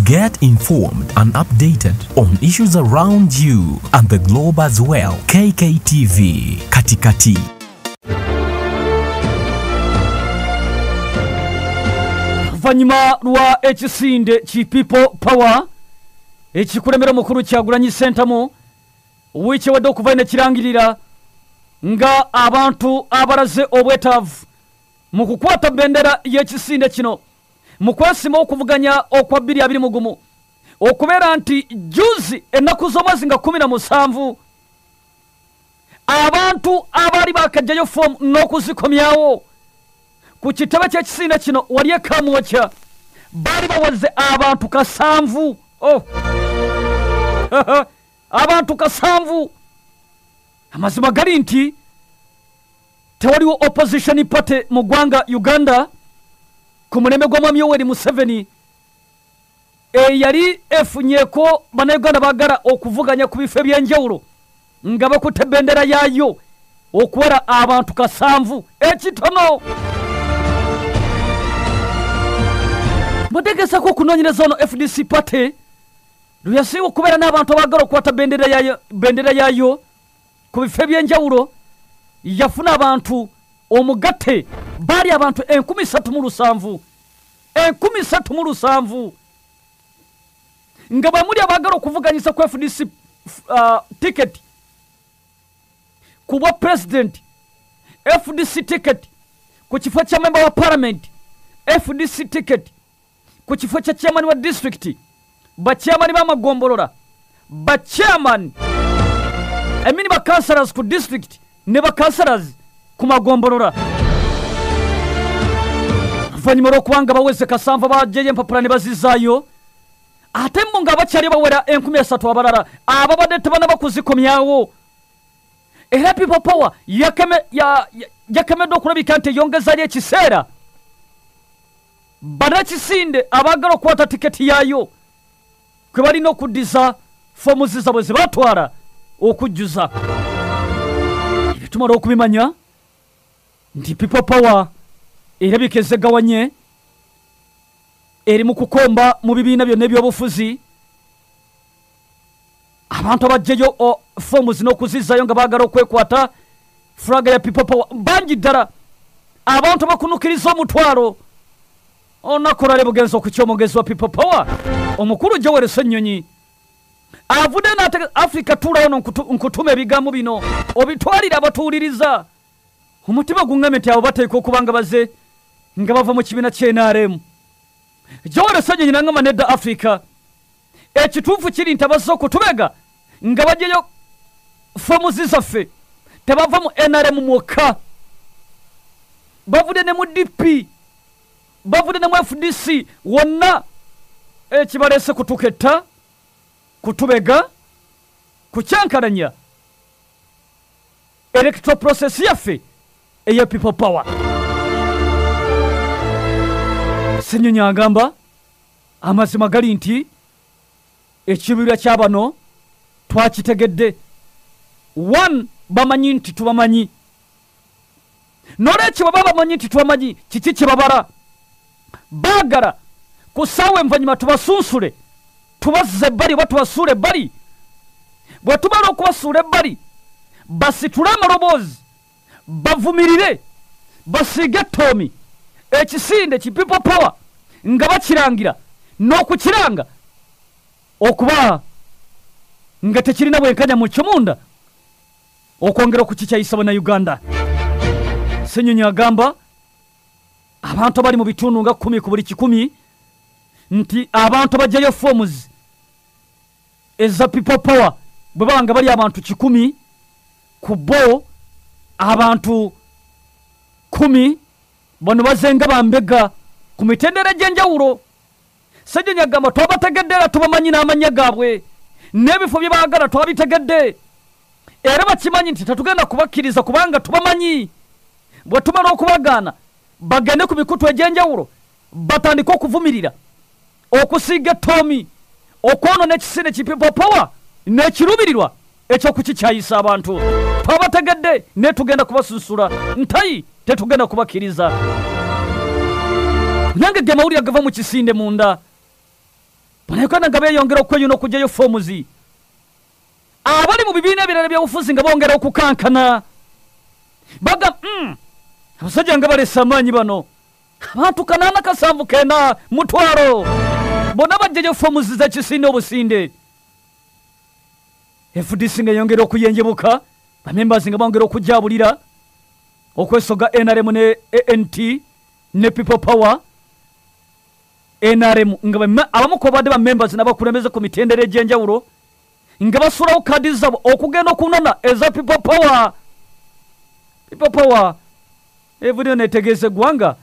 Get informed and updated on issues around you and the globe as well. KKTV Katikati. Oluvannyuma lwa ekisinde ki People Power ekikulembera omukulu Kyagulanyi Ssentamu, wiiki ewadde okuva ne kirangirira nga abantu abalaze obwetaavu mu kukwata bendera y'ekisinde kino mu kwesima okuvuganya okwa 2021, okubeera nti juzi ennaku z'omwezi nga 17 abantu abaali bakajjayo foomu n'okuzikomyawo ku kitebe ky'ekisinde kino wali e Kamwokya baali bawaze abantu 7. Oh. Abantu 7. Amazima gali nti tewaliwo opposition party mu ggwanga Uganda ku mulembe gwa Mwami Yoweri Museveni eyali efunyeeko bannayuganda baagala okuvuganya ku bifo eby'enjawulo nga bakutte bendera yaayo okuwera abantu 7 ekitono. Mutegeezako okunoonyereza ono FDC party lwe yasinga okubeera n'abantu abaagala okukwata bendera yaayo ku bifo eby'enjawulo, yafuna abantu omugatte baali abantu 3,700 3,700 nga bwe muli abaagala okuvuganyisa ku FDC ticket ku bwa president, FDC ticket ku kifo kya member wa parliament, FDC ticket ku kifo kya chairman wa district, bachairman b'amagombolola, bachairman emini ba councillors ku district ne ba councillors ku magombolola. Oluvannyuma lw'okubanga baweze 7 bajjayo empapula ne bazizaayo, ate mbu nga bakyali bawera 3,000 abalala ababadde tebannaba kuzikomyawo. Era People Power yakemeddwa okulabika nti eyongezaayo ekiseera bannakisinde abaagala okukwata tiketi yaayo kwe balina okuddiza foomu zaabwe ze batwala okujjuza. Ebyo tumala okubimanya nti People Power erabika ezegawanye, eri mu kukomba mu bibiina byonna ebyobufuzi. Abantu abajjayo foomu zino okuzizaayo nga baagala okwekwata fulaga ya People Power bangi ddala. Abantu bakunukiriza omutwalo. Olunaku olwaleero bugenze okukya omwogezi wa People Power omukulu Joel Ssenyonyi avudde n'ategeeza Africa tuulawo nkutuma ebigambo bino obitwalire abatuwuliriza. Omutima guŋŋamye nti abo bateekwa okuba nga baze nga bava mu kibiina kya NRM. Joel Ssenyonyi n'aŋŋamba nedda Africa, ekituufu kiri nti abazze okutubega nga bajjayo foomu zaffe tebava mu NRM mwokka, bavudde ne mu DP, bavudde ne mu FDC, wonna ekibaleese kutuketta, kutubega, kukyankalanya electoral process yaffe eya People Power. Ssenyonyi agamba amazima gali nti ekibira kya bano twakitegedde. One, bamanyi nti tubamanyi. N'olwekyo bwe baba bamanyi nti tubamanyi, kiki kye babala? Baagala ku ssaawa envannyuma tubasunsule, tubazze ebbali oba tubasuule ebbali. Bwe tumala okubasuula ebbali, basitule amaloboozi, bavumirire, basiige ettoomi ekisinde ki People Power nga bakirangira n'okukiranga okuba nga tekirina bwenkanya mu kyo munda, okwongera okukikyayisa bannayuganda. Ssenyonyi agamba abantu abali mu bitundu nga 10 ku buli 100 nti abantu abajjayo foomu eza People Power bwe baba nga bali abantu 100 ku bo abantu 10 bano bazenga bambega ku mitendera egy'enjawulo. Ssenyonyi agamba twabategedde era tubamanyi n'amannya gaabwe n'ebifo bye baagala twabitegedde, era bakimanyi nti tetugenda kubakkiriza kubanga tubamanyi. Bwe tumala okubagaana bagende ku mikutu egy'enjawulo batandike okuvumirira, okusiiga ettoomi, okwonoona ekisinde ki People Power n'ekiruubirirwa ekyokukikyayisa abantu. Twabategedde naye tugenda kubasunsula ntayi, tetugenda kubakkiriza. Nange ge mawulire agava mu kisinde munda. Bannayuganda nga beeyongera okweyuna okuggyayo foomuzi, abali mu bibiina ebirala ebyobufuzi nga bongera okukankana, baga abasajja nga balese amaanyi bano, abantu 879 mutwalo bonna bajjayo foomuzi z'ekisinde obusinde. FDC nga yongera okuyenjebuka, bamembers nga bongera okujabulira okwesoga NRM ne ANT ne People Power. NRM nga abamu ku babadde ba members n'abakulembeze ku mitendera egy'enjawulo nga basulawo kaadi zaabwe okugenda okunona eza People Power. People Power evuddeyo netegeeza eggwanga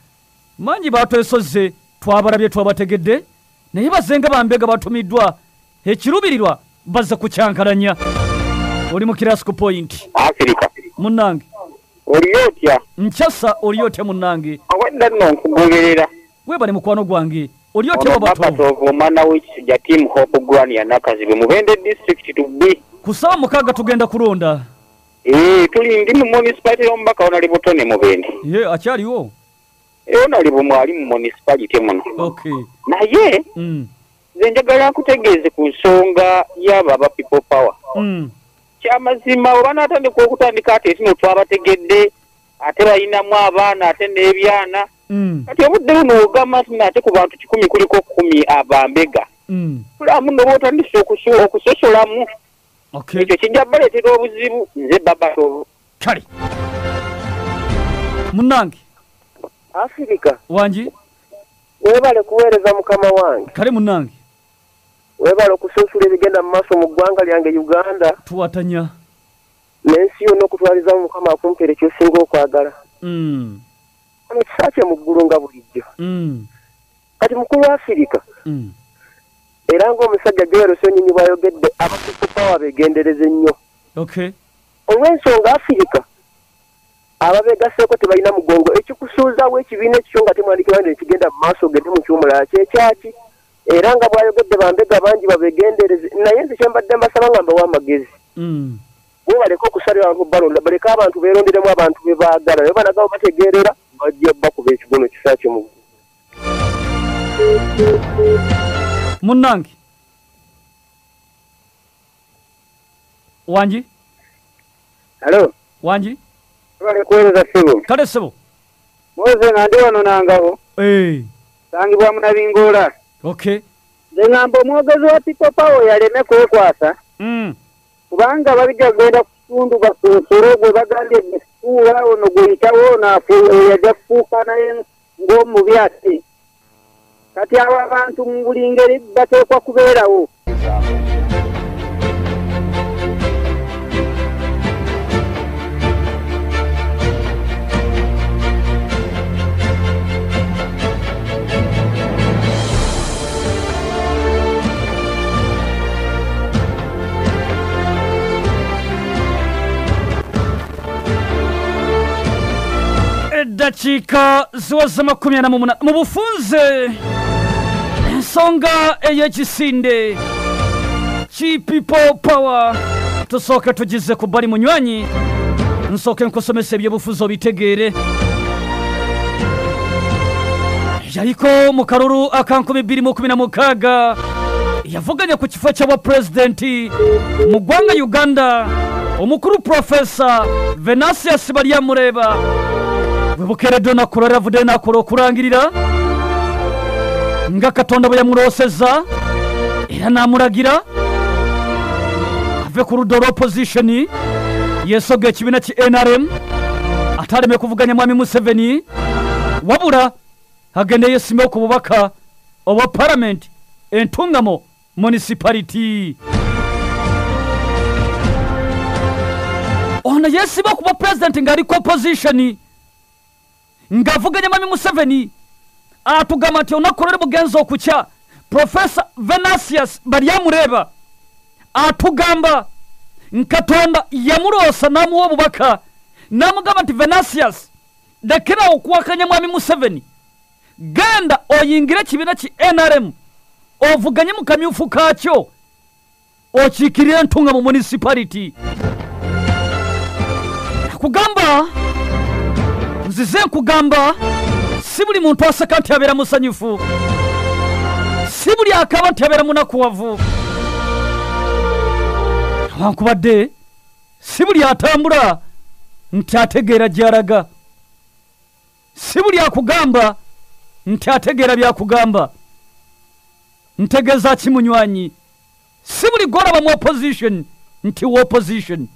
mangi batwesoze, twabalabye, twabategedde, naye bazenga bambega batumiddwa ekiruubirirwa bazze kukyankalanya. Oli mu Kirasco Point Africa. Munnange oliyo otya? Nkyasa, oliyo otya munnange? Awedda nno nkugoberera. Weebale mukwano gwange. Oli otya Babatovu? Omwana w'ekisujja Team Hope Grania Nakazibwe Mubende district to be. Ku ssaawa 6 tugenda kulonda. Tuli ndi mu municipality y'omubaka Honorable Tony Mubende. Ye akyaliwo? Honorable mwali mu municipality muno. Okay. Naye nze njagala nkutegeeze ku nsonga y'abo aba People Power. Kyamazima oba naatandika okutandika ate kino twabategedde, ate balinamu abaana ate n'ebyana. Kati obudde buno ogamba nti ate ku bantu 100 kuliko 10 abambega. Tulamu nno bw'otandise okusosolamu. Ekyo kijja baleetera obuzibu. Nze Babatovu. Kale munnange Afirika wangi, weebale kuweereza mukama wange. Kale munnange weebale okusunsula ebigenda mu maaso mu ggwanga lyange Uganda. Tuwatanya n'ensi yonna okutwalizamu. Mukama akumpeere ky'osinga okwagala. Ono kisa kye mu ggulu nga bulijjo. Kati mukulu Afirika, era ng'omusajja Joel Ssenyonyi bw'ayogedde, aba People Power beegendereze nnyo. Olw'ensonga Afirika ababeegasseeko tebalina mugongo, ekikusuuzaawo ekibiina ekikyo nga temwandikira nti ekigenda mu maaso ogende mu ky'omulala kyekyaki. Era nga bw'ayogedde bambega bangi babeegendereze, naye nze kye mbadde mbasaba nga mbawa amagezi, bo baleke okusalira abantu balonda, baleke abantu beeronderemu abantu be baagala, naye banagabo bategeerera bajja bakuba ekigono kisa kye mu ggulu. Munnange wangi. Halo. Wangi. Wale kuweereza ssebo. Kale ssebo. Mwoze nga ndi wano Nangabo. Sangibwa Munabingola. Okay. Nze ngamba omwogezi wa People Power yaleme kwekwasa. Kubanga babijja kugenda ku kitundu basunsule gwe bagambye gwe ono gweyitawo ono yajja kufuuka naye ng'omubi ate. Kati abo abantu mu buli ngeri bateekwa kubeerawo. Eddakiika ziweze 48 mu bufunze ensonga ey'ekisinde ki People Power tusooke tugize ku bbali. Munywanyi, nsooke nkusomesa ebyobufuzi obitegeere. Yaliko mu kalulu aka 2016, yavuganya ku kifo ky'obwa pulezidenti mu ggwanga Uganda, omukulu Profesa Venansius Baryamureeba. Bwe bukeeredde olunaku lwaleero avuddeyo n'akola okulangirira nga Katonda bwe yamuloosezza era n'amulagira ave ku ludda olwa opposition yeesoga ekibiina ki NRM, ate aleme kuvuganya Mwami Museveni, wabula agende yeesimbewo ku bubaka obwa palamenti Entungamo municipality. Ono yeesiba ku bwa pulezidenti ng'ali ku opposition ng'avuganya Mwami Museveni, atugamba nti olunaku lwali bugenza okukya. Profesa Venansius Baryamureeba atugamba Katonda yamuloosa n'amuwa obubaka n'amugamba nti Venansius, lekera okuwakanya Mwami Museveni, genda oyingire ekibiina ki NRM ovuganye mu kamyufu kaakyo okiikirire Entunga mu municipality. Kugamba nzize nkugamba, si buli muntu aseka nti abeera musanyufu, si Si buli akaba nti abeera munakuwavu. Newankubadde si buli atambula nti ategeera gy'alaga. Si buli akugamba nti ategeera byakugamba. Ntegeeza ki munywanyi? Si buli gw'olaba mu opposition nti wa opposition.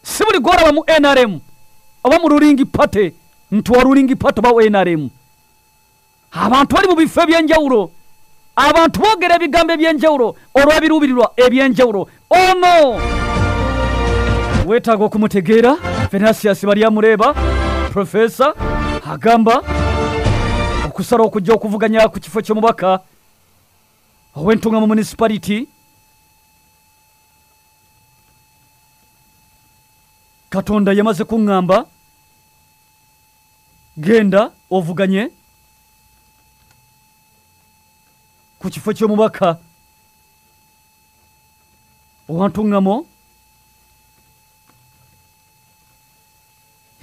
Si buli gw'olaba mu NRM oba mu ruling party nti wa ruling party oba wa NRM. Abantu bali mu bifo eby'enjawulo, abantu boogera ebigambo eby'enjawulo olw'ebiruubirirwa eby'enjawulo. Ono weetaaga okumutegeera. Venasius Baryamureeba profesa agamba okusala okujja okuvuganya ku kifo ky'omubaka ow'Entunga mu municipality. Katonda yamaze kuŋŋamba genda ovuganye ku kifo ky'omubaka ow'Ntungamo,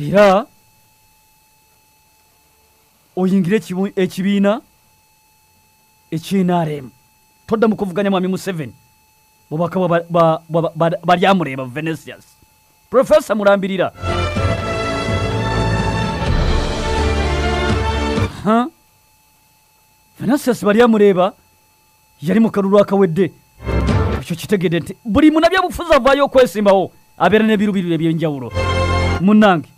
era oyingire ekibiina eky'NRM. Todda mu kuvuganya Mwami Museveni bubaka Baryamureeba Venesius. Profesa mulambirira. Venasius Baryamureeba yali mu kalulu akawedde. Ekyo kitegedde nti buli munnabyabufuzi avaayo okwesimbawo abeera n'ebiruubirirwa eby'enjawulo. Munnange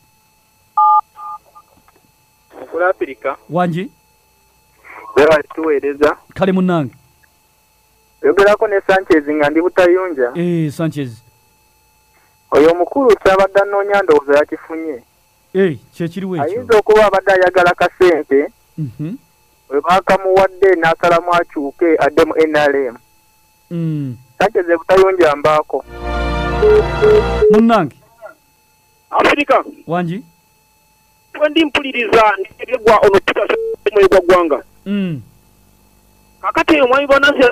Mukulu Afirika wangi tuweereza. Kale munnange yogerako ne Sanchez nga ndi Butayunja. Sanchez oyo omukulu kyabadde anoonya ndowooza yakifunye. Kyekiriwo ekyo. Ayinza okuba abadde ayagala kasente, bwe baakamuwadde n'asalamu akyuke adde mu NRM. Sanchez Butayunja mbaako. Munnange Afirika wangi ndi mpuliriza ntegwa ono Peter Mwe gwa ggwanga. Kakati omwami Bonasius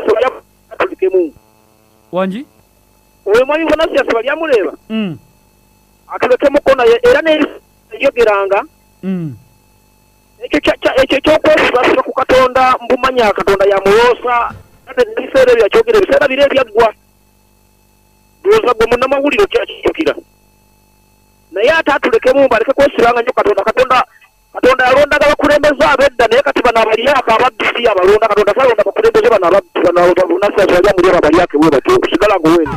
atulekemu. Wangi oyo mwami Bonasius Baryamureeba atulekemu naye era neyogeranga ekyo ekyokwesiba ku Katonda mbumanya Katonda yamuloosa ebiseera ebyo yakyogera ebiseera biri ebyaggwa. Ndowooza gwe munnamawulire okyakijjukira. Naye ate atulekemu baleke kwesibanga nnyo Katonda. Katonda yalondaga abakulembeze ab'edda, naye kati bano abalyaka ababbisi abalonda. Katonda talonda bakulembeze bano ababbi bano Bonasius Baryamureeba balyake bwe batyo okusigala ng'owedde.